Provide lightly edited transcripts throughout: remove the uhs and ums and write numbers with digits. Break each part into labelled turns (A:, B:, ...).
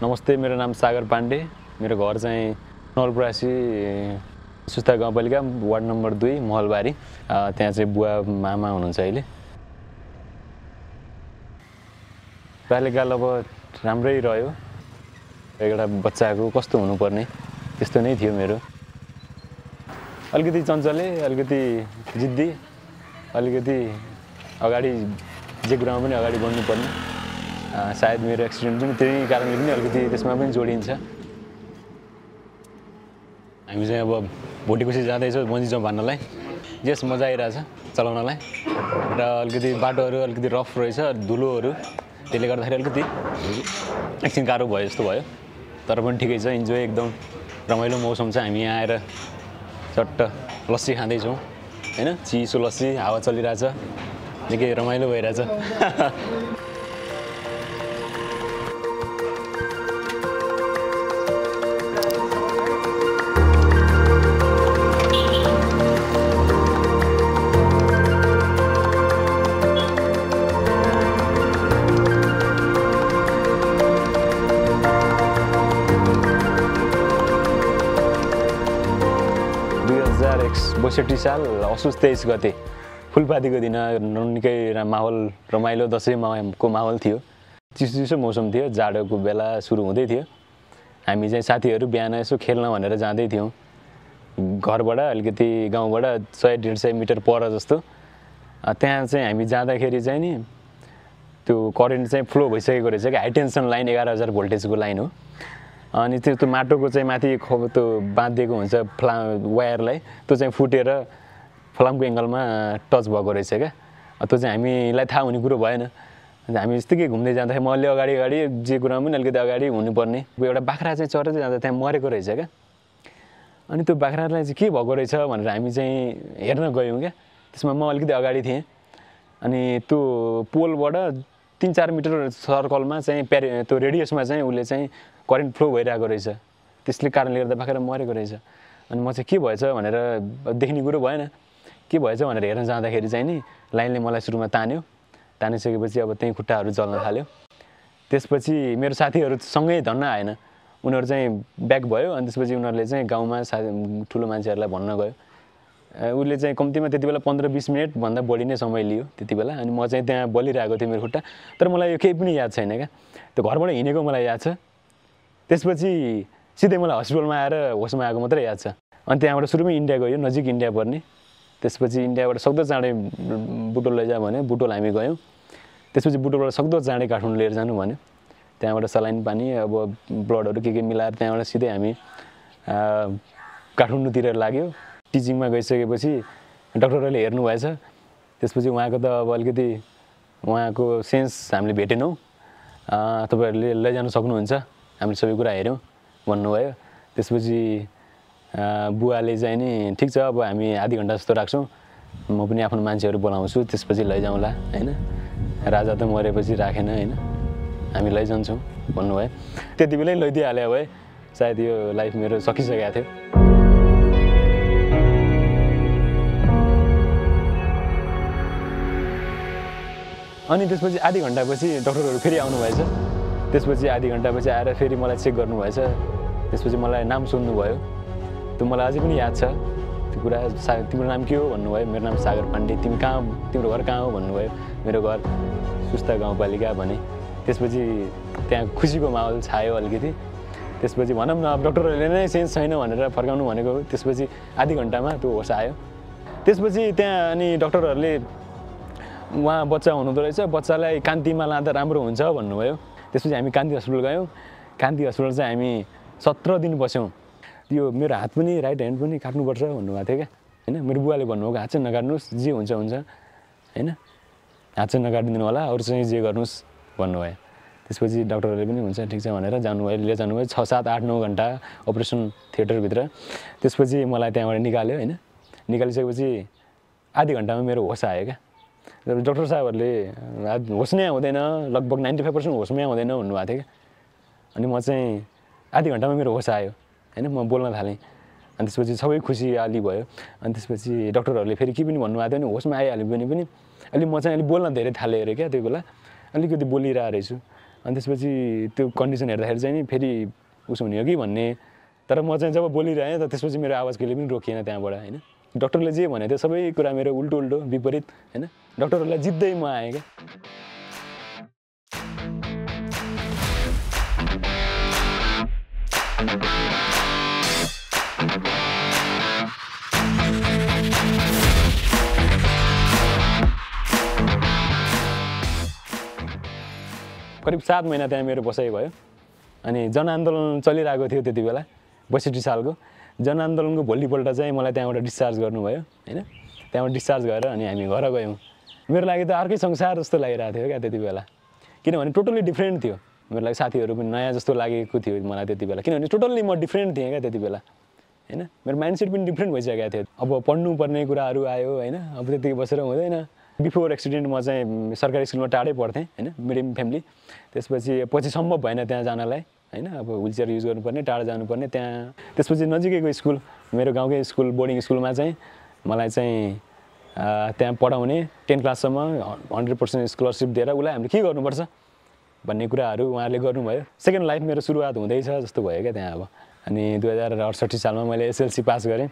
A: नमस्ते, मेरो नाम सागर पाण्डे। मेरो घर चाहिँ नवलपरासी सुस्ता गाउँपालिका वार्ड नम्बर 2 महलबारी। त्यहाँ चाहिँ बुवा मामा हुनुहुन्छ अहिले। बाल्यकाल अब राम्रै रह्यो। एउटा बच्चाको कस्तो हुनुपर्ने त्यस्तो नै थियो मेरो। अलिकति चञ्चले, अलिकति जिद्दी, अलिकति अगाडि जे कुरामा पनि अगाडि बढ्नुपर्ने। सायद मेरो एक्सिडेन्ट पनि त्यही कारणले पनि अलिकति त्यसमा पनि जोडिन्छ। हामी चाहिँ अब भोटेकोसी जाँदैछौँ बन्जी जम्प हान्नलाई। जस मजा आइरहेछ चलाउनलाई र अलिकति बाटोहरू अलिकति रफ रहेछ, धुलोहरू, त्यसले गर्दाखेरि अलिकति एकछिन गाह्रो भयो जस्तो भयो। तर पनि ठिकै छ, इन्जोय एकदम रमाइलो मौसम छ। हामी यहाँ आएर चट्ट लस्सी खाँदैछौँ होइन, चिसो लस्सी, हावा चलिरहेछ, निकै रमाइलो भइरहेछ। बैसठी साल असोज 23 गते फुलपातीको दिन निकै माहौल रमाइलो दसैँको माहौल थियो। चिसो मौसम थियो, जाडोको बेला सुरु हुँदै थियो। हामी चाहिँ साथीहरू बिहान यसो खेल्न भनेर जाँदै थियौँ घरबाट, अलिकति गाउँबाट 100-150 मिटर पर जस्तो। त्यहाँ चाहिँ हामी जाँदाखेरि चाहिँ नि त्यो करेन्ट चाहिँ फ्लो भइसकेको रहेछ कि हाई टेन्सन लाइन 11,000 भोल्टेजको लाइन हो। अनि त्यो माटोको चाहिँ माथि त्यो बाँधिएको हुन्छ वायरलाई, त्यो चाहिँ फुटेर फलामको एङ्गलमा टच भएको रहेछ क्या। त्यो चाहिँ हामीलाई थाहा हुने कुरो भएन। हामी यस्तै घुम्दै जाँदाखेरि म अलि अगाडि जे कुरामा पनि अलिकति अगाडि हुनुपर्ने। एउटा बाख्रा चाहिँ चरेर जाँदा त्यहाँ मरेको रहेछ क्या। अनि त्यो बाख्रालाई चाहिँ के भएको रहेछ भनेर हामी चाहिँ हेर्न गयौँ क्या। त्यसमा म अलिकति अगाडि थिएँ। अनि त्यो पोलबाट 3-4 मिटर सर्कलमा चाहिँ त्यो रेडियसमा चाहिँ उसले चाहिँ करेन्ट फ्लो भइरहेको रहेछ। त्यसले कारणले गर्दा बाख्रा मरेको रहेछ। अनि म चाहिँ के भएछ भनेर देख्ने कुरो भएन। के भएछ भनेर हेर्न जाँदाखेरि चाहिँ नि लाइनले मलाई सुरुमा तानिसकेपछि अब त्यहीँ खुट्टाहरू जल्न थाल्यो। त्यसपछि मेरो साथीहरू सँगै धन्न आएन, उनीहरू चाहिँ ब्याक भयो। अनि त्यसपछि उनीहरूले चाहिँ गाउँमा ठुलो मान्छेहरूलाई भन्न गयो। उसले चाहिँ कम्तीमा त्यति बेला 15-20 मिनटभन्दा बढी नै समय लियो त्यति बेला। अनि म चाहिँ त्यहाँ बलिरहेको थिएँ मेरो खुट्टा, तर मलाई यो केही पनि याद छैन क्या। त्यो घरबाट हिँडेको मलाई याद छ। त्यसपछि सिधै मलाई हस्पिटलमा आएर होसमा आएको मात्रै याद छ। अनि त्यहाँबाट सुरुमै इन्डिया गयो, नजिक इन्डिया पर्ने। त्यसपछि इन्डियाबाट सक्दो चाँडै बुटोल लैजा भन्यो, बुटोल हामी गयौँ। त्यसपछि बुटोलबाट सक्दो चाँडै काठमाडौँ लिएर जानु भन्यो। त्यहाँबाट सलाइन पानी अब ब्लडहरू के मिलाएर त्यहाँबाट सिधै हामी काठमाडौँतिर लाग्यो। टिचिङमा गइसकेपछि डक्टरहरूले हेर्नुभएछ। त्यसपछि उहाँको त अब अलिकति उहाँको सेन्स हामीले भेटेनौँ। तपाईँहरूले लैजानु सक्नुहुन्छ, हामीले सबै कुरा हेऱ्यौँ भन्नुभयो। त्यसपछि बुवाले चाहिँ नि ठिक छ, अब हामी आधी घन्टा जस्तो राख्छौँ, म पनि आफ्नो मान्छेहरू बोलाउँछु, त्यसपछि लैजाउँला होइन, राजा त मरेपछि राखेन होइन, हामी लैजान्छौँ भन्नुभयो। त्यति बेलै लैदिइहाल्यो भए सायद यो लाइफ मेरो सकिसकेको थियो। अनि त्यसपछि आधी घन्टापछि डक्टरहरू फेरि आउनुभएछ। त्यसपछि आधी घन्टापछि आएर फेरि मलाई चेक गर्नुभएछ। त्यसपछि मलाई नाम सोध्नुभयो। त्यो मलाई अझै पनि याद छ त्यो कुरा। तिम्रो नाम के हो भन्नुभयो। मेरो नाम सागर पाण्डे। तिम्रो घर कहाँ हो भन्नुभयो। मेरो घर सुस्ता गाउँपालिका भने। त्यसपछि त्यहाँ खुसीको माहौल छायो अलिकति। त्यसपछि भनौँ न अब डक्टरहरूले नै सेन्स छैन भनेर फर्काउनु भनेको। त्यसपछि आधी घन्टामा त्यो होस आयो। त्यसपछि त्यहाँ अनि डक्टरहरूले उहाँ बच्चा हुनुहुँदो रहेछ, बच्चालाई कान्तिमा लाँदा राम्रो हुन्छ भन्नुभयो। त्यसपछि हामी कान्ति हस्पिटल गयौँ। कान्ति हस्पिटल चाहिँ हामी 17 दिन बस्यौँ। यो मेरो हात पनि, राइट ह्यान्ड पनि काट्नुपर्छ भन्नुभएको थियो क्या होइन। मेरो बुवाले भन्नुभएको हात चाहिँ नकाट्नुहोस्, जे हुन्छ होइन, हात चाहिँ नकाटिदिनु होला, अरू चाहिँ जे गर्नुहोस् भन्नुभयो। त्यसपछि डक्टरहरूले पनि हुन्छ ठिक छ भनेर जानुभयो, लिएर जानुभयो। 6, 7, 8, 9 घन्टा अपरेसन थिएटरभित्र। त्यसपछि मलाई त्यहाँबाट निकाल्यो होइन। निकालिसकेपछि आधी घन्टामा मेरो होस आयो क्या। डक्टर साहबहरूले होस नै आउँदैन, लगभग 95% होसमै आउँदैन भन्नुभएको थियो क्या। अनि म चाहिँ आधी घन्टामा मेरो होस आयो होइन, म बोल्न थालेँ। अनि त्यसपछि सबै खुसीयाली भयो। अनि त्यसपछि डक्टरहरूले फेरि के पनि भन्नुभएको थियो नि, होसमा आइहाल्यो भने पनि अलि म चाहिँ अलि बोल्न धेरै थालेँ अरे क्या। त्यो बेला अलिकति बोलिरहेको रहेछु। अनि त्यसपछि त्यो कन्डिसन हेर्दाखेरि चाहिँ नि फेरि उसो हुने हो कि भन्ने तर म चाहिँ जब बोलिरहेँ त त्यसपछि मेरो आवाज कहिले पनि रोकिएन त्यहाँबाट होइन डक्टरले जे भने थियो सबै कुरा मेरो उल्टो विपरीत होइन डक्टरहरूलाई जित्दै म आएँ क्या करिब 7 महिना त्यहाँ मेरो बसाइ भयो अनि जनआन्दोलन चलिरहेको थियो त्यति बेला 62 सालको जनआन्दोलनको भोलिपल्ट चाहिँ मलाई त्यहाँबाट डिस्चार्ज गर्नुभयो होइन त्यहाँबाट डिस्चार्ज गरेर अनि हामी घर गयौँ मेरो लागि त अर्कै संसार जस्तो लागिरहेको थियो क्या त्यति बेला किनभने टोटल्ली डिफ्रेन्ट थियो मेरो लागि साथीहरू पनि नयाँ जस्तो लागेको थियो मलाई त्यति बेला किनभने टोटल्ली म डिफ्रेन्ट थिएँ क्या त्यति बेला होइन मेरो माइन्डसेट पनि डिफ्रेन्ट भइसकेको थियो अब पढ्नुपर्ने कुराहरू आयो होइन अब त्यतिकै बसेर हुँदैन बिफोर एक्सिडेन्ट म चाहिँ सरकारी स्कुलमा टाढै पढ्थेँ होइन मिडियम फ्यामिली पछि सम्भव भएन त्यहाँ जानलाई होइन अब व्हिलचेयर युज गर्नुपर्ने टाढा जानुपर्ने त्यहाँ त्यसपछि नजिकैको स्कुल मेरो गाउँकै स्कुल बोर्डिङ स्कुलमा चाहिँ मलाई चाहिँ त्यहाँ पढाउने 10 क्लाससम्म 100% स्कलरसिप दिएर उसलाई हामीले के गर्नुपर्छ भन्ने कुराहरू उहाँहरूले गर्नुभयो सेकेन्ड लाइफ मेरो सुरुवात हुँदैछ जस्तो भयो क्या त्यहाँ अब अनि 2068 सालमा मैले एसएलसी पास गरेँ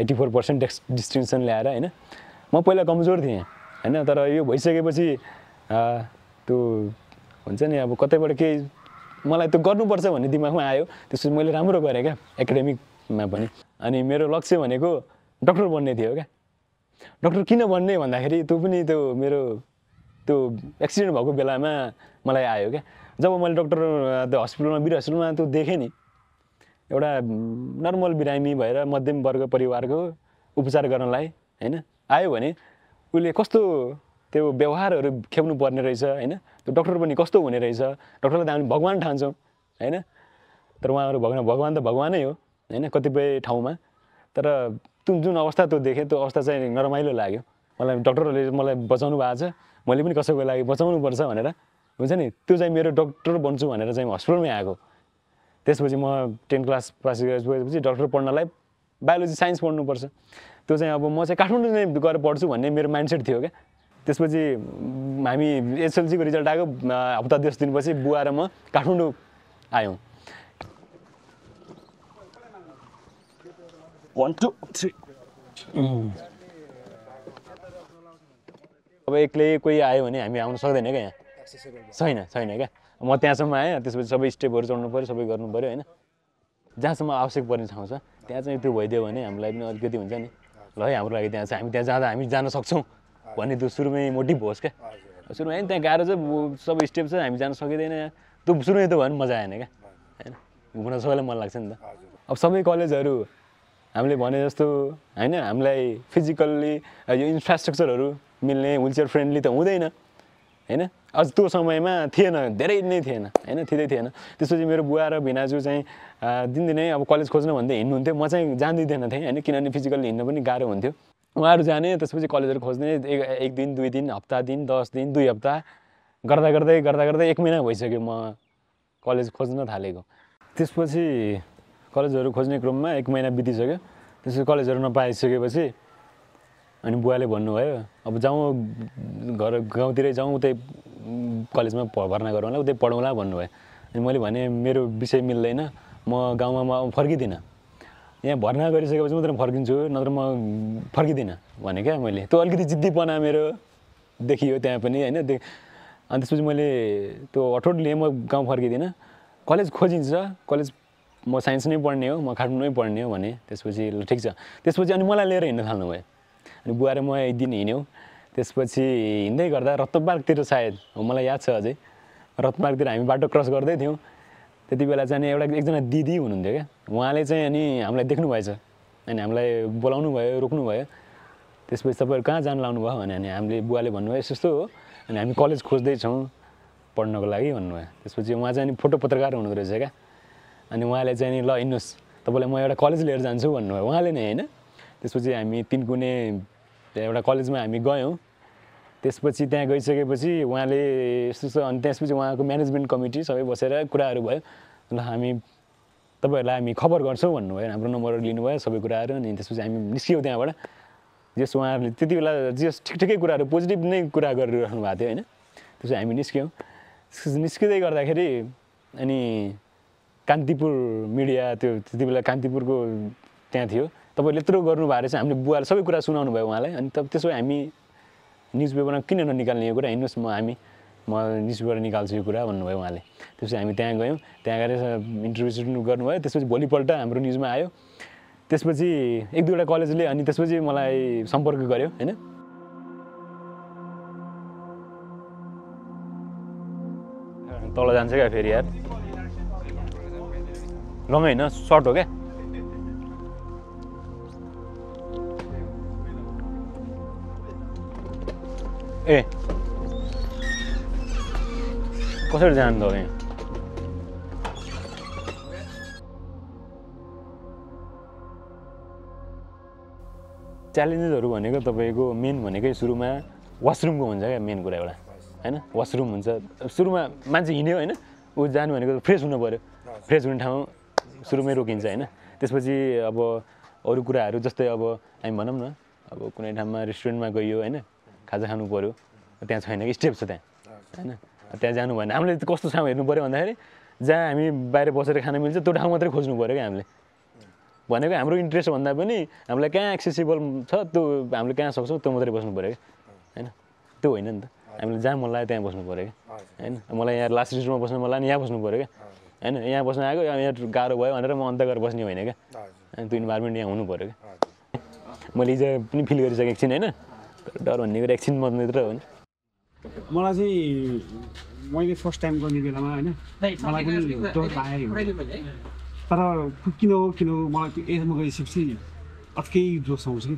A: 84% डिस्टिङ्सन ल्याएर होइन म पहिला कमजोर थिएँ होइन तर यो भइसकेपछि त्यो हुन्छ नि अब कतैबाट केही मलाई त्यो गर्नुपर्छ भन्ने दिमागमा आयो त्यसपछि मैले राम्रो गरेँ क्या एकाडेमिकमा पनि अनि मेरो लक्ष्य भनेको डक्टर बन्ने थियो क्या डक्टर किन बन्ने भन्दाखेरि त्यो पनि त्यो मेरो त्यो एक्सिडेन्ट भएको बेलामा मलाई आयो क्या जब मैले डक्टर त्यो हस्पिटलमा वीर हस्पिटलमा त्यो देखेँ नि एउटा नर्मल बिरामी भएर मध्यम वर्ग परिवारको उपचार गर्नलाई होइन आयो भने उसले कस्तो त्यो व्यवहारहरू खेप्नु पर्ने रहेछ होइन त्यो डक्टर पनि कस्तो हुने रहेछ डक्टरलाई त हामी भगवान ठान्छौँ होइन तर उहाँहरू भगवान त भगवानै हो होइन कतिपय ठाउँमा तर जुन अवस्था त्यो देखेँ त्यो अवस्था चाहिँ नरमाइलो लाग्यो मलाई डक्टरहरूले मलाई बचाउनु भएको छ मैले पनि कसैको लागि बचाउनुपर्छ भनेर हुन्छ नि त्यो चाहिँ मेरो डक्टर बन्छु भनेर चाहिँ हस्पिटलमै आएको त्यसपछि म 10 क्लास पास गरेपछि डक्टर पढ्नलाई बायोलोजी साइन्स पढ्नुपर्छ त्यो चाहिँ अब म चाहिँ काठमाडौँ नै गएर पढ्छु भन्ने मेरो माइन्डसेट थियो क्या त्यसपछि हामी एसएलसीको रिजल्ट आएको हप्ता 10 दिनपछि बुवा र म काठमाडौँ आयौँ 1 2 3 अब एक्लै कोही आयो भने हामी आउन सक्दैन क्या यहाँ छैन क्या म त्यहाँसम्म आएँ त्यसपछि सबै स्टेपहरू चढ्नु पऱ्यो सबै गर्नु पऱ्यो होइन जहाँसम्म आवश्यक पर्ने ठाउँ छ त्यहाँ चाहिँ त्यो भइदियो भने हामीलाई पनि अलिकति हुन्छ नि ल है हाम्रो लागि त्यहाँ चाहिँ हामी त्यहाँ जाँदा हामी जान सक्छौँ भन्ने त्यो सुरुमै मोटिभ होस् क्या सुरुमा होइन त्यहाँ गाह्रो छ सबै स्टेप छ हामी जान सकिँदैन त्यो सुरुमै त भयो भने मजा आएन क्या होइन घुम्न सबैलाई मन लाग्छ नि त अब सबै कलेजहरू हामीले भने जस्तो होइन हामीलाई फिजिकल्ली यो इन्फ्रास्ट्रक्चरहरू मिल्ने व्हिलचेयर फ्रेन्डली त हुँदैन होइन अझ त्यो समयमा थिएन धेरै नै थिएन होइन थिएन त्यसपछि मेरो बुवा र भिनाजु चाहिँ दिनदिनै अब कलेज खोज्न भन्दै हिँड्नुहुन्थ्यो म चाहिँ जान्दिँदैन थिएँ होइन किनभने फिजिकल्ली हिँड्न पनि गाह्रो हुन्थ्यो उहाँहरू जाने त्यसपछि कलेजहरू खोज्ने 1 दिन 2 दिन हप्ता दिन 10 दिन 2 हप्ता गर्दा गर्दै 1 महिना भइसक्यो म कलेज खोज्न थालेको त्यसपछि कलेजहरू खोज्ने क्रममा 1 महिना बितिसक्यो त्यसपछि कलेजहरू नपाइसकेपछि अनि बुवाले भन्नुभयो अब जाउँ घर गाउँतिरै जाउँ उतै कलेजमा भर्ना गरौँला उतै पढौँला भन्नुभयो अनि मैले भने मेरो विषय मिल्दैन म गाउँमा म फर्किदिनँ यहाँ भर्ना गरिसकेपछि मात्रै फर्किन्छु नत्र म फर्किदिनँ भने क्या मैले त्यो अलिकति जिद्दीपना मेरो देखियो त्यहाँ पनि होइन अनि त्यसपछि मैले त्यो अठोट लिएँ म गाउँ फर्किदिनँ कलेज खोजिन्छ कलेज म साइन्स नै पढ्ने हो म काठमाडौँमै पढ्ने हो भने त्यसपछि ल ठिक छ त्यसपछि अनि मलाई लिएर हिँड्न थाल्नुभयो अनि बुवा र म एक दिन हिँड्यौँ त्यसपछि हिँड्दै गर्दा रत्नपार्कतिर सायद मलाई याद छ अझै रत्नपार्कतिर हामी बाटो क्रस गर्दै थियौँ त्यति बेला चाहिँ एकजना दिदी हुनुहुन्थ्यो क्या उहाँले चाहिँ अनि हामीलाई देख्नुभएछ अनि हामीलाई बोलाउनु भयो रोक्नु भयो त्यसपछि तपाईँहरू कहाँ जान लाउनु भयो भने हामीले बुवाले भन्नुभयो यस्तो हो अनि हामी कलेज खोज्दैछौँ पढ्नको लागि भन्नुभयो त्यसपछि उहाँ चाहिँ फोटो पत्रकार हुनुहुँदो रहेछ क्या अनि उहाँले चाहिँ नि ल हिँड्नुहोस् तपाईँलाई म एउटा कलेज लिएर जान्छु भन्नुभयो उहाँले नै होइन त्यसपछि हामी तिनकुने एउटा कलेजमा हामी गयौँ त्यसपछि त्यहाँ गइसकेपछि उहाँले यस्तो अनि त्यसपछि उहाँको म्यानेजमेन्ट कमिटी सबै बसेर कुराहरू भयो ल हामी तपाईँहरूलाई हामी खबर गर्छौँ भन्नुभयो हाम्रो नम्बरहरू लिनुभयो सबै कुराहरू अनि त्यसपछि हामी निस्क्यौँ त्यहाँबाट जस उहाँहरूले त्यति बेला जस ठिकै कुराहरू पोजिटिभ नै कुरा गरिरहनु भएको थियो होइन त्यसपछि हामी निस्क्यौँ निस्किँदै गर्दाखेरि अनि कान्तिपुर मिडिया त्यो त्यति बेला कान्तिपुरको त्यहाँ थियो तपाईँले यत्रो गर्नुभएको रहेछ हामीले बुवाले सबै कुरा सुनाउनु भयो उहाँलाई अनि तब त्यसो हामी न्युज पेपरमा किन ननिकाल्ने यो कुरा हिँड्नुहोस् म न्युज पेपर निकाल्छु यो कुरा भन्नुभयो उहाँले त्यसपछि हामी त्यहाँ गयौँ त्यहाँ गएर इन्टरभ्यू गर्नुभयो त्यसपछि भोलिपल्ट हाम्रो न्युजमा आयो त्यसपछि एक दुईवटा कलेजले अनि त्यसपछि मलाई सम्पर्क गर्यो होइन तल जान्छ क्या फेरि यार लङ होइन सर्ट हो क्या ए कसरी जानु त यहाँ च्यालेन्जेसहरू भनेको तपाईँको मेन भनेकै सुरुमा वासरुमको हुन्छ क्या मेन कुरा एउटा होइन वासरुम हुन्छ सुरुमा मान्छे हिँड्यो होइन ऊ जानु भनेको फ्रेस हुनु पऱ्यो फ्रेस हुने ठाउँ सुरुमै रोकिन्छ होइन त्यसपछि अब अरू कुराहरू जस्तै अब हामी भनौँ न अब कुनै ठाउँमा रेस्टुरेन्टमा गइयो होइन खाजा खानु पऱ्यो त्यहाँ छैन कि स्टेप छ त्यहाँ होइन त्यहाँ जानु भएन हामीले कस्तो ठाउँ हेर्नु पऱ्यो भन्दाखेरि जहाँ हामी बाहिर बसेर खान मिल्छ त्यो ठाउँ मात्रै खोज्नु पऱ्यो क्या हामीले भनेको हाम्रो इन्ट्रेस्ट भन्दा पनि हामीलाई कहाँ एक्सेसिबल छ त्यो हामीले कहाँ सक्छौँ त्यो मात्रै बस्नु पऱ्यो क्या होइन त्यो होइन नि त हामीले जहाँ मन लाग्यो त्यहाँ बस्नु पऱ्यो क्या होइन मलाई यहाँ लास्ट रेस्टुरेन्टमा बस्नु मन लाग्यो यहाँ बस्नु पऱ्यो क्या होइन यहाँ बस्नु आएको यहाँ गाह्रो भयो भनेर म अन्त गएर बस्ने होइन क्या होइन त्यो इन्भाइरोमेन्ट यहाँ हुनु पऱ्यो क्या मैले हिजो पनि फिल गरिसकेको एकछिन होइन डर भन्ने कुरा एकछिन मात्र हो नि
B: मलाई चाहिँ मैले फर्स्ट टाइम गर्ने बेलामा होइन मलाई पनि डर लाग्यो तर किन हो मलाई त्यो एजमा गइसकेपछि अर्कै जोस आउँछ कि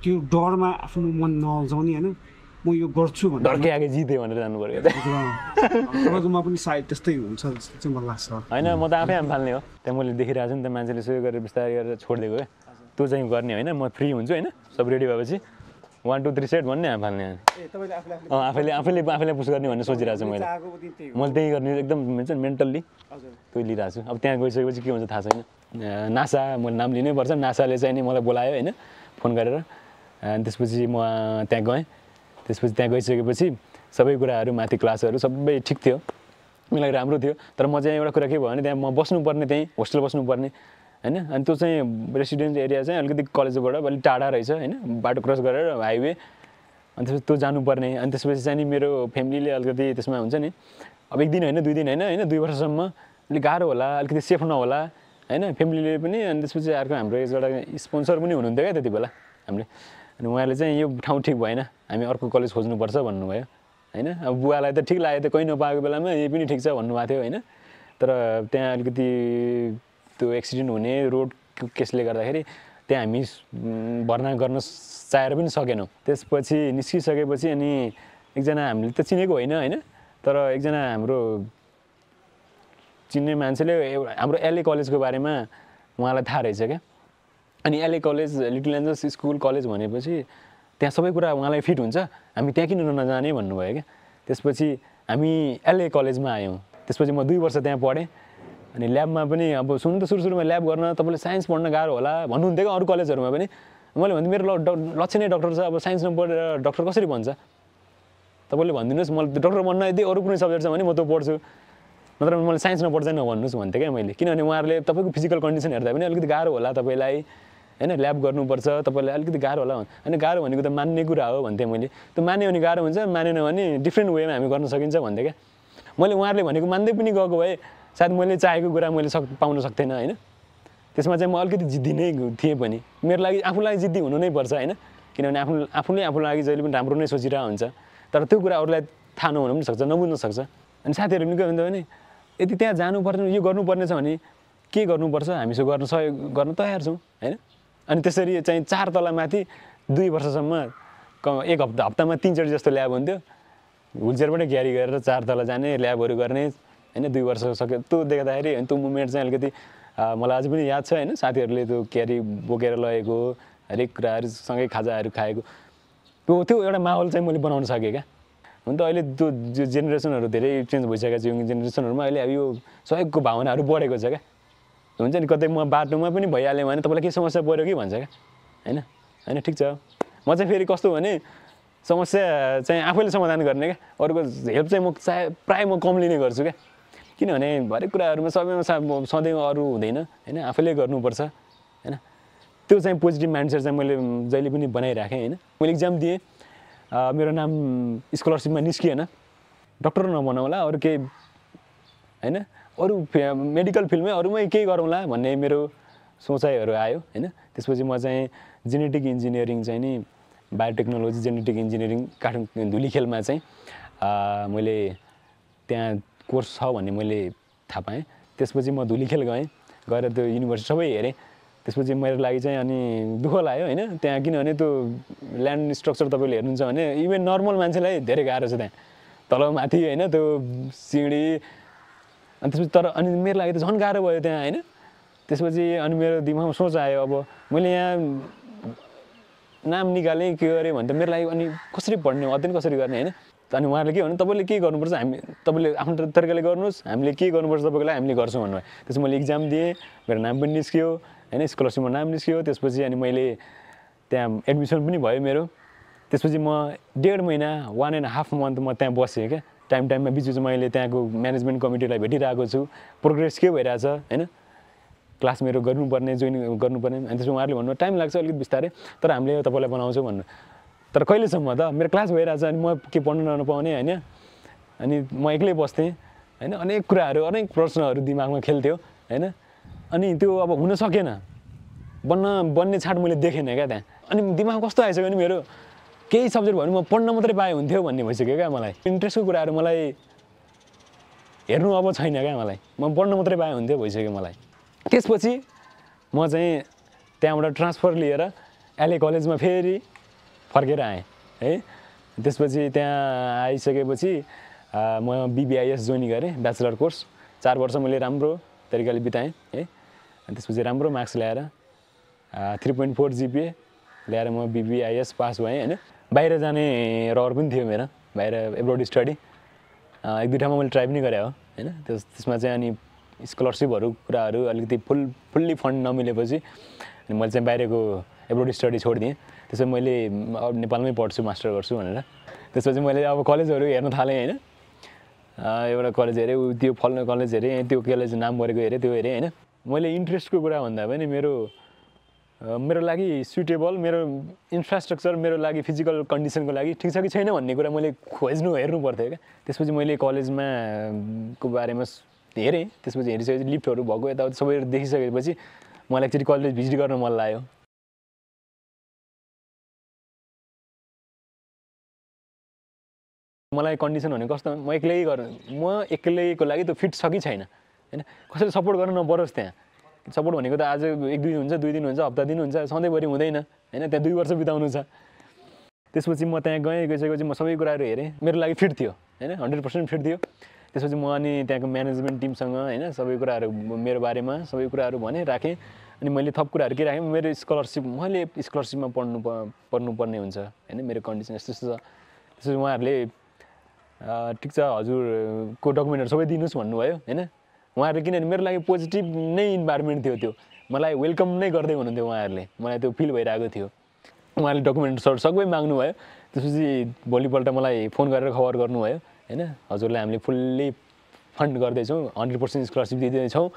B: त्यो डरमा आफ्नो मन नलजाउने होइन म यो गर्छु भनेर
A: डरकै आगे जिते भनेर जानु पऱ्यो
B: तपाईँकोमा पनि सायद त्यस्तै हुन्छ जस्तो चाहिँ मलाई लाग्छ
A: होइन म त आफै फाल्ने हो त्यहाँ मैले देखिरहेको छु नि त मान्छेले सो गरेर बिस्तारै गरेर छोडिदिएको क्या त्यो चाहिँ गर्ने होइन म फ्री हुन्छु होइन सब रेडी भएपछि 1 2 3 सेट भन्ने हामी फाल्ने आफैले पुस गर्ने भन्ने सोचिरहेको छु मैले त्यही गर्ने एकदम हुन्छ मेन्टल्ली त्यो लिइरहेको छु अब त्यहाँ गइसकेपछि के हुन्छ थाहा छैन नासा मैले नाम लिनै पर्छ नासाले चाहिँ नि मलाई बोलायो होइन फोन गरेर अनि त्यसपछि म त्यहाँ गएँ त्यसपछि त्यहाँ गइसकेपछि सबै कुराहरू माथि क्लासहरू सबै ठिक थियो मलाई राम्रो थियो तर म चाहिँ एउटा कुरा के भयो भने त्यहाँ म बस्नुपर्ने त्यहीँ होस्टेल बस्नुपर्ने होइन अनि त्यो चाहिँ रेसिडेन्स एरिया चाहिँ अलिकति कलेजबाट अलिक टाढा रहेछ होइन बाटो क्रस गरेर हाइवे अनि त्यसपछि त्यो जानुपर्ने अनि त्यसपछि चाहिँ नि मेरो फ्यामिलीले अलिकति त्यसमा हुन्छ नि अब एक दिन होइन 2 दिन होइन 2 वर्षसम्म अलिक गाह्रो होला अलिकति सेफ नहोला होइन फ्यामिलीले पनि अनि त्यसपछि अर्को हाम्रो एउटा स्पोन्सर पनि हुनुहुन्थ्यो क्या त्यति बेला हामीले अनि उहाँले चाहिँ यो ठाउँ ठिक भएन हामी अर्को कलेज खोज्नुपर्छ भन्नुभयो होइन अब बुवालाई त ठिक लाग्यो त कहीँ नपाएको बेलामा यही पनि ठिक छ भन्नुभएको थियो होइन तर त्यहाँ अलिकति त्यो एक्सिडेन्ट हुने रोड केसले गर्दाखेरि त्यहाँ हामी भर्ना गर्न चाहेर पनि सकेनौँ त्यसपछि निस्किसकेपछि अनि एकजना हामीले त चिनेको होइन तर एकजना हाम्रो चिन्ने मान्छेले हाम्रो एलए कलेजको बारेमा उहाँलाई थाहा रहेछ क्या अनि LA college little angels school college भनेपछि त्यहाँ सबै कुरा उहाँलाई फिट हुन्छ हामी त्यहाँ किन नजाने भन्नुभयो क्या त्यसपछि हामी एलए कलेजमा आयौँ त्यसपछि म 2 वर्ष त्यहाँ पढेँ अनि ल्याबमा पनि अब सुन्नु त सुरुमा ल्याब गर्न तपाईँले साइन्स पढ्न गाह्रो होला भन्नुहुन्थ्यो क्या अरू कलेजहरूमा पनि मैले भन्थेँ मेरो लक्ष्य नै डक्टर छ अब साइन्स नपढेर डक्टर कसरी भन्छ तपाईँले भनिदिनुहोस् मलाई डक्टर बन्न यदि अरू कुनै सब्जेक्ट छ भने म त्यो पढ्छु नत्र मैले साइन्स नपढ्दै नभन्नुहोस् भन्थेँ क्या मैले किनभने उहाँहरूले तपाईँको फिजिकल कन्डिसन हेर्दा पनि अलिकति गाह्रो होला तपाईँलाई होइन ल्याब गर्नुपर्छ तपाईँलाई अलिकति गाह्रो होला होइन गाह्रो भनेको त मान्ने कुरा हो भन्थेँ मैले त्यो मान्यो भने गाह्रो हुन्छ मानेन भने डिफ्रेन्ट वेमा हामी गर्न सकिन्छ भन्थेँ क्या मैले उहाँहरूले भनेको मान्दै पनि गएको भए सायद मैले चाहेको कुरा मैले पाउन सक्थेन होइन त्यसमा चाहिँ म अलिकति जिद्दी नै थिएँ पनि मेरो लागि आफूलाई जिद्दी हुनु नै पर्छ होइन किनभने आफूले लागि जहिले पनि राम्रो नै सोचिरहेको हुन्छ तर त्यो कुरा अरूलाई थाहा नहुन पनि सक्छ नबुझ्न सक्छ अनि साथीहरू पनि के हुन्छ भने यदि त्यहाँ जानुपर्ने यो गर्नुपर्ने छ भने के गर्नुपर्छ हामी सो सहयोग गर्न तयार छौँ होइन अनि त्यसरी चाहिँ 4 तला माथि 2 वर्षसम्म हप्तामा 3 चोटि जस्तो ल्याब हुन्थ्यो व्हिलचेयरबाट क्यारी गरेर 4 तला जाने ल्याबहरू गर्ने होइन 2 वर्ष सक्यो त्यो देख्दाखेरि त्यो मुभमेन्ट चाहिँ अलिकति मलाई अझै पनि याद छ होइन साथीहरूले त्यो क्यारी बोकेर लगेको हरेक कुराहरू सँगै खाजाहरू खाएको त्यो एउटा माहौल चाहिँ मैले बनाउन सकेँ क्या हुन त अहिले त्यो जेनेरेसनहरू धेरै चेन्ज भइसकेको छ यङ जेनेरेसनहरूमा अहिले अब यो सहयोगको भावनाहरू बढेको छ क्या हुन्छ नि कतै म बाटोमा पनि भइहाल्यो भने तपाईँलाई के समस्या पऱ्यो कि भन्छ क्या होइन ठिक छ म चाहिँ फेरि कस्तो भने समस्या चाहिँ आफैले समाधान गर्ने क्या अरूको हेल्प चाहिँ म प्रायः म कम लिने गर्छु क्या किनभने हरेक कुराहरूमा सबैमा सधैँ अरू हुँदैन होइन आफैले गर्नुपर्छ होइन त्यो चाहिँ पोजिटिभ माइन्डसेट चाहिँ मैले जहिले पनि बनाइराखेँ होइन मैले इक्जाम दिएँ मेरो नाम स्कलरसिपमा निस्किएन डक्टर नबनाउँला अरू केही होइन अरू मेडिकल फिल्डमै अरूमै केही गरौँला भन्ने मेरो सोचाइहरू आयो होइन त्यसपछि म चाहिँ जेनेटिक इन्जिनियरिङ चाहिँ नि बायोटेक्नोलोजी जेनेटिक इन्जिनियरिङ काठमाडौँ धुलीखेलमा चाहिँ मैले त्यहाँ कोर्स छ भन्ने मैले थाहा पाएँ त्यसपछि म धुलीखेल गएर त्यो युनिभर्सिटी सबै हेरेँ त्यसपछि मेरो लागि चाहिँ अनि दुःख लाग्यो होइन त्यहाँ किनभने त्यो ल्यान्ड स्ट्रक्चर तपाईँले हेर्नुहुन्छ भने इभन नर्मल मान्छेलाई धेरै गाह्रो छ त्यहाँ तल माथि होइन त्यो सिँढी अनि त्यसपछि तर अनि मेरो लागि त झन् गाह्रो भयो त्यहाँ होइन त्यसपछि अनि मेरो दिमागमा सोच आयो अब मैले यहाँ नाम निकालेँ के गरेँ भने त मेरो लागि अनि कसरी पढ्ने अध्ययन कसरी गर्ने होइन अनि उहाँहरूले के भन्नु तपाईँले के गर्नुपर्छ तपाईँले आफ्नो तरिकाले गर्नुहोस् हामीले के गर्नुपर्छ तपाईँको लागि हामीले गर्छौँ भन्नुभयो त्यसपछि मैले इक्जाम दिएँ मेरो नाम पनि निस्कियो होइन स्कलरसिपमा नाम निस्कियो त्यसपछि अनि मैले त्यहाँ एडमिसन पनि भयो मेरो त्यसपछि म 1.5 महिना 1.5 मन्थ म त्यहाँ बसेँ क्या टाइममा बिच मैले त्यहाँको म्यानेजमेन्ट कमिटीलाई भेटिरहेको छु प्रोग्रेस के भइरहेछ होइन क्लास मेरो गर्नुपर्ने जोइन गर्नुपर्ने अनि त्यसमा उहाँहरूले भन्नु टाइम लाग्छ अलिकति बिस्तारै तर हामीले तपाईँलाई बनाउँछौँ भन्नु तर कहिलेसम्म त मेरो क्लास भइरहेछ अनि म के पढ्नु नपाउने होइन अनि म एक्लै बस्थेँ होइन अनेक कुराहरू अनेक प्रश्नहरू दिमागमा खेल्थ्यो होइन अनि त्यो अब हुन सकेन बन्ने छाट मैले देखेन क्या त्यहाँ अनि दिमाग कस्तो आइसक्यो नि मेरो केही सब्जेक्ट भयो भने म पढ्न मात्रै पाए हुन्थ्यो भन्ने भइसक्यो क्या मलाई इन्ट्रेस्टको कुराहरू मलाई हेर्नु अब छैन क्या मलाई म पढ्न मात्रै पाए हुन्थ्यो भइसक्यो मलाई त्यसपछि म चाहिँ त्यहाँबाट ट्रान्सफर लिएर एलए कलेजमा फेरि फर्केर आएँ है त्यसपछि त्यहाँ आइसकेपछि म बिबिआइएस जोइन गरेँ ब्याचलर कोर्स 4 वर्ष मैले राम्रो तरिकाले बिताएँ है अनि त्यसपछि राम्रो मार्क्स ल्याएर 3.4 जिपिए ल्याएर म बिबिआइएस पास भएँ होइन बाहिर जाने रहर पनि थियो मेरो बाहिर एब्रोड स्टडी 1-2 ठाउँमा मैले ट्राई पनि गरेँ हो होइन त्यसमा चाहिँ अनि स्कलरसिपहरू कुराहरू अलिकति फुल्ली फन्ड नमिलेपछि अनि मैले चाहिँ बाहिरको एब्रोड स्टडी छोडिदिएँ त्यसपछि मैले अब नेपालमै पढ्छु मास्टर गर्छु भनेर त्यसपछि मैले अब कलेजहरू हेर्न थालेँ होइन एउटा कलेज हेरेँ त्यो फल्ने कलेज हेरेँ त्यो कलेज नाम गरेको हेरेँ त्यो हेरेँ होइन मैले इन्ट्रेस्टको कुरा भन्दा पनि मेरो लागि सुटेबल मेरो इन्फ्रास्ट्रक्चर मेरो लागि फिजिकल कन्डिसनको लागि ठिक छ कि छैन भन्ने कुरा मैले हेर्नु पर्थ्यो क्या त्यसपछि मैले कलेजमा को बारेमा हेरेँ त्यसपछि हेरिसकेपछि लिफ्टहरू भएको यताउति सबै देखिसकेपछि मलाई एकचोटि कलेज भिजिट गर्न मन लाग्यो मलाई कन्डिसन भने कस्तो म एक्लैको लागि त्यो फिट छ कि छैन होइन कसैले सपोर्ट गर्न नपरोस् त्यहाँ सपोर्ट भनेको त आज 1-2 दिन हुन्छ 2 दिन हुन्छ हप्ता दिन हुन्छ सधैँभरि हुँदैन होइन त्यहाँ 2 वर्ष बिताउनु छ त्यसपछि म त्यहाँ गइसकेपछि म सबै कुराहरू हेरेँ मेरो लागि फिट थियो होइन 100% फिट थियो त्यसपछि म अनि त्यहाँको म्यानेजमेन्ट टिमसँग होइन सबै कुराहरू मेरो बारेमा सबै कुराहरू भने राखेँ अनि मैले थप कुराहरू के राखेँ मेरो मैले स्कलरसिपमा पढ्नुपर्ने हुन्छ होइन मेरो कन्डिसन यस्तो छ त्यसपछि उहाँहरूले ठिक छ हजुरको डकुमेन्टहरू सबै दिनुहोस् भन्नुभयो होइन उहाँहरूले किनभने मेरो लागि पोजिटिभ नै इन्भाइरोमेन्ट थियो त्यो मलाई वेलकम नै गर्दै हुनुहुन्थ्यो उहाँहरूले मलाई त्यो फिल भइरहेको थियो उहाँहरूले डकुमेन्ट्सहरू सबै माग्नुभयो त्यसपछि भोलिपल्ट मलाई फोन गरेर खबर गर्नुभयो होइन हजुरलाई हामीले फुल्ली फन्ड गर्दैछौँ 100% स्कलरसिप दिँदैछौँ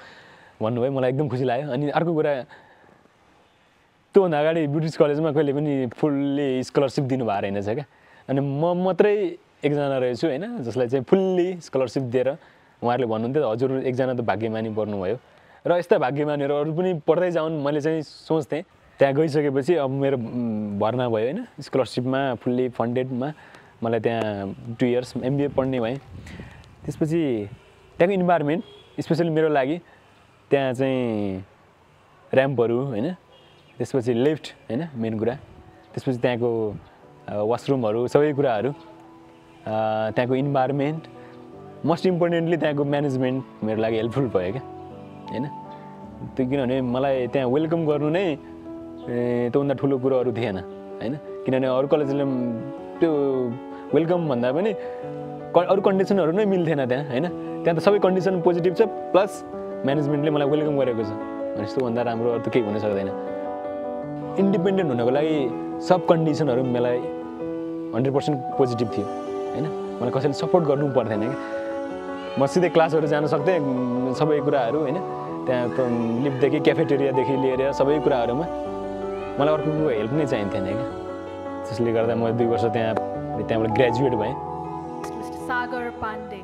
A: भन्नुभयो मलाई एकदम खुसी लाग्यो अनि अर्को कुरा त्योभन्दा अगाडि ब्रिटिस कलेजमा कहिले पनि फुल्ली स्कलरसिप दिनुभएको रहेनछ क्या अनि म मात्रै एकजना रहेछु होइन जसलाई चाहिँ फुल्ली स्कलरसिप दिएर उहाँहरूले भन्नुहुन्थ्यो हजुर एकजना त भाग्यमानी पर्नुभयो र यस्ता भाग्यमानीहरू अरू पनि पढ्दै जाउन् मैले चाहिँ सोच्थेँ त्यहाँ गइसकेपछि अब मेरो भर्ना भयो होइन स्कलरसिपमा फुल्ली फन्डेडमा मलाई त्यहाँ 2 इयर्स MBA पढ्ने भएँ त्यसपछि त्यहाँको इन्भाइरोमेन्ट स्पेसली मेरो लागि त्यहाँ चाहिँ ऱ्याम्पहरू होइन त्यसपछि लिफ्ट होइन मेन कुरा त्यसपछि त्यहाँको वासरुमहरू सबै कुराहरू त्यहाँको इन्भाइरोमेन्ट मोस्ट इम्पोर्टेन्टली त्यहाँको म्यानेजमेन्ट मेरो लागि हेल्पफुल भयो क्या होइन त्यो किनभने मलाई त्यहाँ वेलकम गर्नु नै त्योभन्दा ठुलो कुरोहरू थिएन होइन किनभने अरू कलेजले त्यो वेलकम भन्दा पनि अरू कन्डिसनहरू नै मिल्थेन त्यहाँ होइन त्यहाँ त सबै कन्डिसन पोजिटिभ छ प्लस म्यानेजमेन्टले मलाई वेलकम गरेको छ भने यस्तोभन्दा राम्रो अरू त केही हुन सक्दैन इन्डिपेन्डेन्ट हुनको लागि सब कन्डिसनहरू मलाई 100% पोजिटिभ थियो होइन मलाई कसैले सपोर्ट गर्नु पर्दैन क्या म सिधै क्लासहरू जान सक्थेँ सबै कुराहरू होइन त्यहाँ लिफ्टदेखि क्याफेटेरियादेखि लिएर सबै कुराहरूमा मलाई अर्को हेल्प नै चाहिन्थेन क्या त्यसले गर्दा म 2 वर्ष त्यहाँबाट ग्रेजुएट भएँ
C: सागर पाण्डे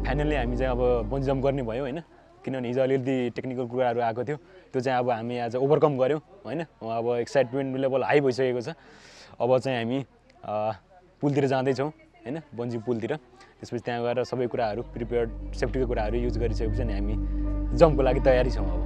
A: फाइनल्ली हामी चाहिँ अब बन्जी जम्प गर्ने भयो होइन किनभने हिजो अलिअलि टेक्निकल कुराहरू आएको थियो त्यो चाहिँ अब हामी आज ओभरकम गऱ्यौँ होइन अब एक्साइटमेन्ट लेभल हाई भइसकेको छ अब चाहिँ हामी पुलतिर जाँदैछौँ होइन बन्जी पुलतिर त्यसपछि त्यहाँ गएर सबै कुराहरू प्रिपेयर्ड सेफ्टीको कुराहरू युज गरिसकेपछि अनि हामी जम्पको लागि तयारी छौँ अब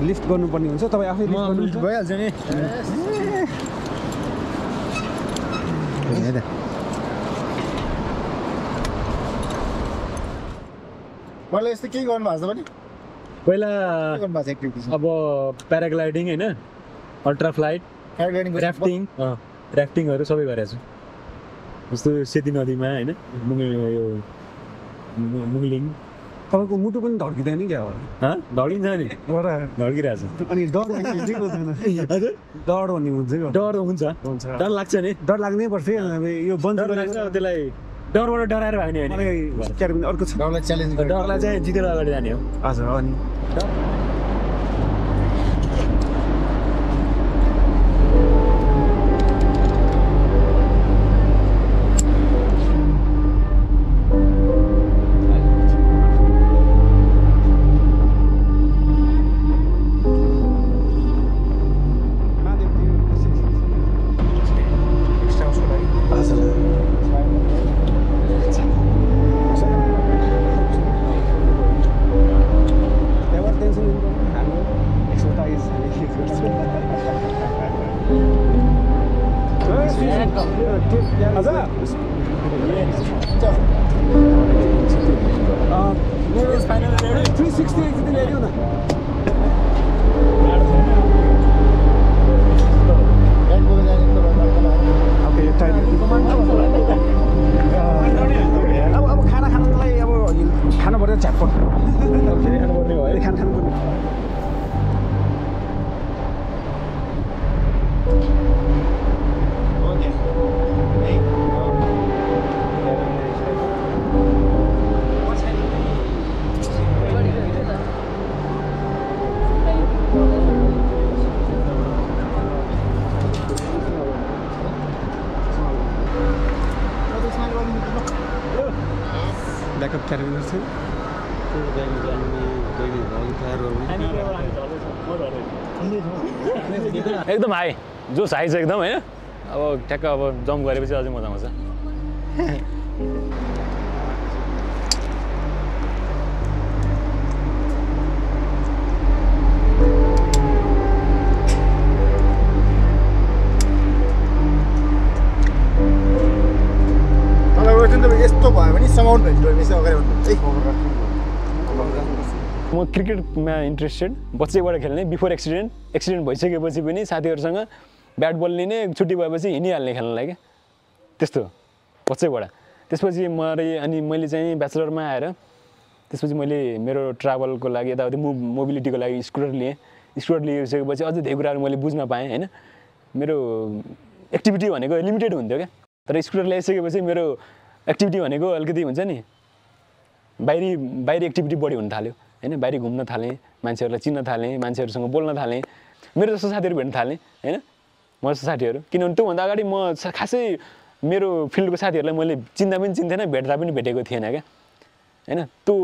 B: लिफ्ट गर्नुपर्ने हुन्छ तपाईँ आफै लिफ्ट गर्नुहुन्छ
D: भइहाल्छ नि मलाई यस्तो केही गर्नु भएको छ भने
A: पहिला
D: गर्नु भएको छ एक्टिभिटी
A: अब प्याराग्लाइडिङ होइन अल्ट्रा फ्लाइट ऱ्याफ्टिङहरू सबै गरेको छु जस्तो सेती नदीमा होइन यो मुगलिङ
B: तपाईँको मुटु पनि धड्किँदैन क्या हो
A: ढल्किन्छ नि ढल्किरहेको छ
B: अनि डर डर भन्ने हुन्छ
A: डर हुन्छ डर लाग्छ नि
B: डर लाग्नै पर्छ यो बन्द
A: लाग्छ त्यसलाई डरबाट डराएर भयो नि
B: क्यारेबिन अर्को छ
D: डरलाई च्यालेन्ज
A: डरलाई चाहिँ जितेर अगाडि जाने हो
B: हजुर अनि ब्याकअप क्यारेबिनर छ
A: एकदम हाई जोस हाई छ एकदम होइन अब ठ्याक्क अब जम्प गरेपछि अझै मजा आउँछ
D: यस्तो भयो भने समाउन्ट भयो अगाडि
A: म क्रिकेटमा इन्ट्रेस्टेड बच्चैबाट खेल्ने बिफोर एक्सिडेन्ट भइसकेपछि पनि साथीहरूसँग ब्याट बल लिने छुट्टी भएपछि हिँडिहाल्ने खेल्नलाई क्या त्यस्तो बच्चैबाट त्यसपछि अनि मैले चाहिँ ब्याचलरमा आएर त्यसपछि मैले मेरो ट्राभलको लागि यताउति मोबिलिटीको लागि स्कुटर लिइसकेपछि अझै धेरै कुराहरू मैले बुझ्न पाएँ होइन मेरो एक्टिभिटी भनेको लिमिटेड हुन्थ्यो क्या तर स्कुटर ल्याइसकेपछि मेरो एक्टिभिटी भनेको अलिकति हुन्छ नि बाहिरी एक्टिभिटी बढी हुन थाल्यो होइन बाहिर घुम्न थालेँ मान्छेहरूलाई चिन्न थालेँ मान्छेहरूसँग बोल्न थालेँ मेरो जस्तो साथीहरू भेट्न थालेँ होइन म जस्तो साथीहरू किनभने त्योभन्दा अगाडि म खासै मेरो फिल्डको साथीहरूलाई मैले चिन्दा पनि चिन्थेन भेट्दा पनि भेटेको थिएन क्या होइन त्यो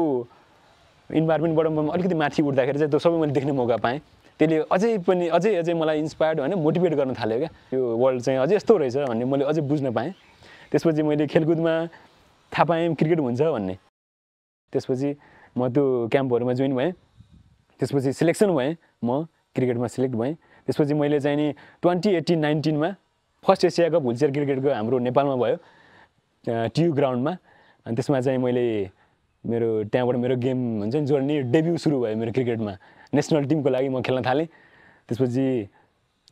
A: इन्भाइरोमेन्टबाट म अलिकति माथि उठ्दाखेरि चाहिँ त्यो सबै मैले देख्ने मौका पाएँ त्यसले अझै मलाई इन्सपायर्ड होइन मोटिभेट गर्न थाल्यो क्या यो वर्ल्ड चाहिँ अझै यस्तो रहेछ भन्ने मैले अझै बुझ्न पाएँ त्यसपछि मैले खेलकुदमा थाहा पाएँ क्रिकेट हुन्छ भन्ने त्यसपछि म त्यो क्याम्पहरूमा जोइन भएँ त्यसपछि सिलेक्सन भएँ म क्रिकेटमा सिलेक्ट भएँ त्यसपछि मैले चाहिँ नि 2018-19 फर्स्ट एसिया कप व्हिलचेयर क्रिकेटको हाम्रो नेपालमा भयो टियु ग्राउन्डमा अनि त्यसमा चाहिँ मैले त्यहाँबाट मेरो गेम हुन्छ नि जर्नी डेब्यु सुरु भयो मेरो क्रिकेटमा नेसनल टिमको लागि म खेल्न थालेँ त्यसपछि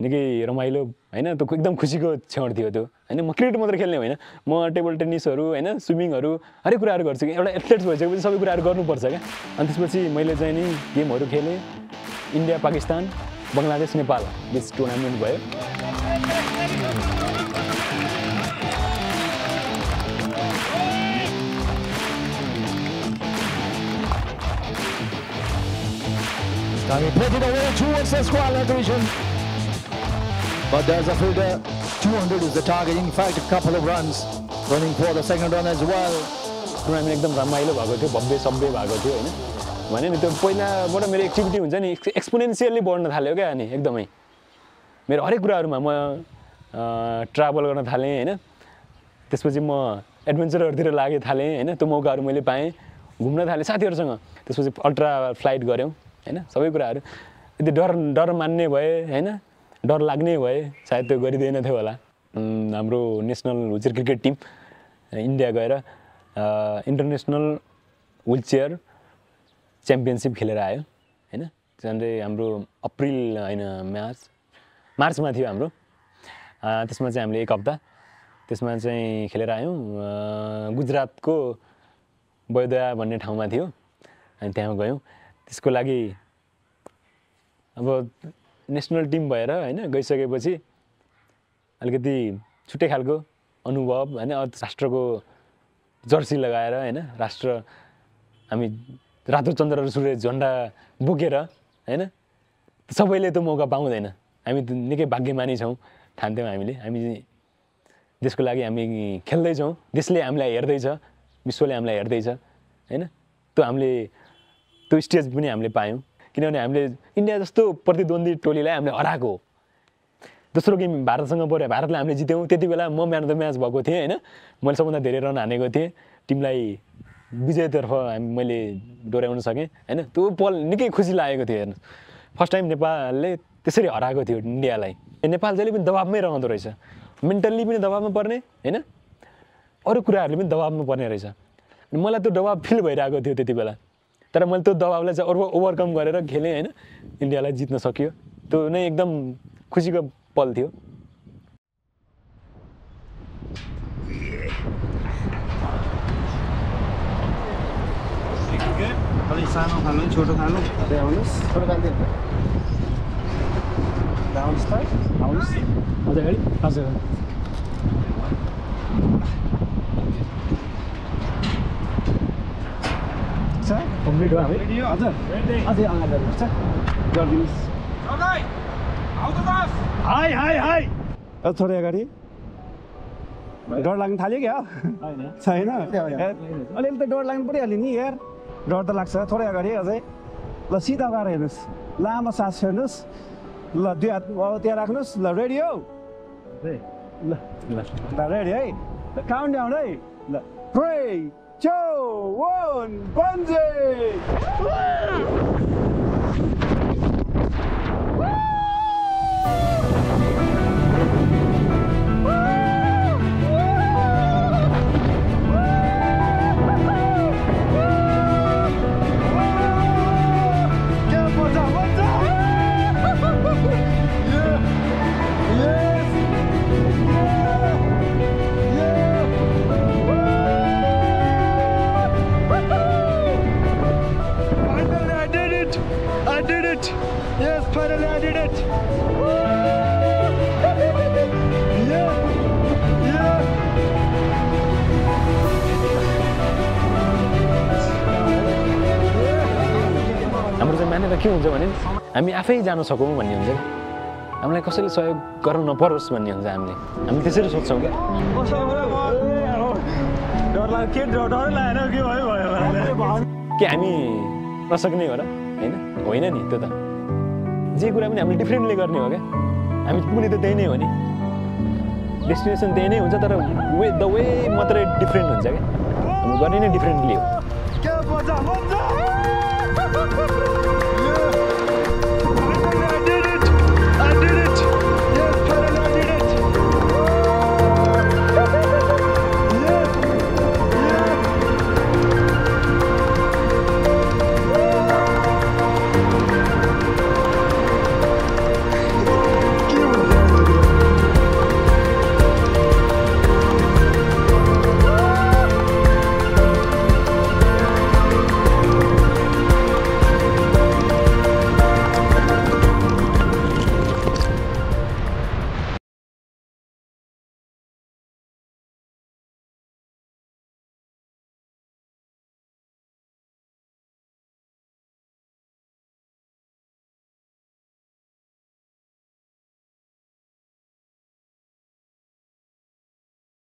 A: निकै रमाइलो होइन त्यो एकदम खुसीको क्षण थियो त्यो होइन म क्रिकेट मात्र खेल्ने होइन म टेबल टेनिसहरू होइन स्विमिङहरू हरेक कुराहरू गर्छु एउटा एथलेट्स भइसकेपछि सबै कुराहरू गर्नुपर्छ क्या अनि त्यसपछि मैले चाहिँ नि गेमहरू खेलेँ इन्डिया पाकिस्तान बङ्गलादेश नेपाल बिच टुर्नामेन्ट भयो
E: Put it away towards the square division. But there's a fielder. 200 is the target. In fact, a couple of runs running for the second run as well.
A: Tournament एकदम रमाइलो भएको थियो भव्य सभ्य भएको थियो होइन भने नि त्यो पहिलाबाट मेरो एक्टिभिटी हुन्छ नि एक्सपोनेन्सियली बढ्न थाल्यो क्या अनि एकदमै मेरो हरेक कुराहरूमा म ट्राभल गर्न थालेँ होइन त्यसपछि म एडभेन्चरहरूतिर लागेँ थालेँ होइन त्यो मौकाहरू मैले पाएँ घुम्न थालेँ साथीहरूसँग त्यसपछि अल्ट्रा फ्लाइट गऱ्यौँ होइन सबै कुराहरू यदि डर मान्ने भए होइन डर लाग्ने भए सायद त्यो गरिँदैन थियो होला हाम्रो national wheelchair cricket team India गएर इन्टरनेसनल व्हिलचेयर च्याम्पियनसिप खेलेर आयो होइन झन्डै हाम्रो अप्रिल होइन मार्चमा थियो हाम्रो त्यसमा चाहिँ हामीले एक हप्ता त्यसमा चाहिँ खेलेर आयौँ गुजरातको बयोदया भन्ने ठाउँमा थियो अनि त्यहाँ गयौँ त्यसको लागि अब नेसनल टिम भएर होइन गइसकेपछि अलिकति छुट्टै खालको अनुभव होइन राष्ट्रको जर्सी लगाएर होइन राष्ट्र हामी रातो चन्द्र र सूर्य झन्डा बोकेर होइन सबैले त्यो मौका पाउँदैन हामी निकै भाग्यमानी छौँ ठान्थ्यौँ हामी देशको लागि हामी खेल्दैछौँ देशले हामीलाई हेर्दैछ विश्वले हामीलाई हेर्दैछ होइन त्यो हामीले त्यो स्टेज पनि हामीले पायौँ किनभने हामीले इन्डिया जस्तो प्रतिद्वन्दी टोलीलाई हामीले हराएको हो दोस्रो गेम भारतसँग पऱ्यो भारतलाई हामीले जित्यौँ त्यति बेला म म्यान अफ द म्याच भएको थिएँ होइन मैले सबभन्दा धेरै रन हानेको थिएँ टिमलाई विजयतर्फ मैले डोर्याउन सकेँ होइन त्यो पल निकै खुसी लागेको थियो हेर्नु फर्स्ट टाइम नेपालले त्यसरी हराएको थियो इन्डियालाई नेपाल जहिले पनि दबाबमै रहँदो रहेछ मेन्टल्ली पनि दबाबमा पर्ने होइन अरू कुराहरूले पनि दबाबमा पर्ने रहेछ मलाई त्यो दबाब फिल भइरहेको थियो त्यति बेला तर मैले त्यो दबाबलाई चाहिँ ओभरकम गरेर खेलेँ होइन इन्डियालाई जित्न सकियो त्यो नै एकदम खुसीको पल थियो
B: सानो खानु छोटो खानु आउनुहोस् छोटो खानु आउनुहोस् त आउनुहोस् अझै अगाडि हजुर कम्प्लिट हो हामी हजुर अझै अगाडि जानुपर्छ गरिदिनुहोस् हाई हाई हाई थोरै अगाडि डर लाग्न थाल्यो क्या छैन अलिअलि त डर लाग्नु परिहाल्यो नि यार डर त लाग्छ थोरै अगाडि अझै ल सिधा भएर हेर्नुहोस् लामो सास फेर्नुहोस् ल दुई हात अब त्यहाँ राख्नुहोस् ल रेडी हो ल रेडी है काउन्ट डाउन है ल 3 2 1 बन्जे
A: के हुन्छ भने हामी आफै जान सकौँ भन्ने हुन्छ क्या हामीलाई कसैले सहयोग गर्नु नपरोस् भन्ने हुन्छ हामी त्यसरी सोच्छौँ क्या के हामी नसक्ने हो र होइन नि त्यो त जे कुरा पनि हामीले डिफ्रेन्टली गर्ने हो क्या हामी पुग्ने त त्यही नै हो नि डेस्टिनेसन त्यही नै हुन्छ तर द वे मात्रै डिफ्रेन्ट हुन्छ क्या हामी गर्ने नै डिफ्रेन्टली हो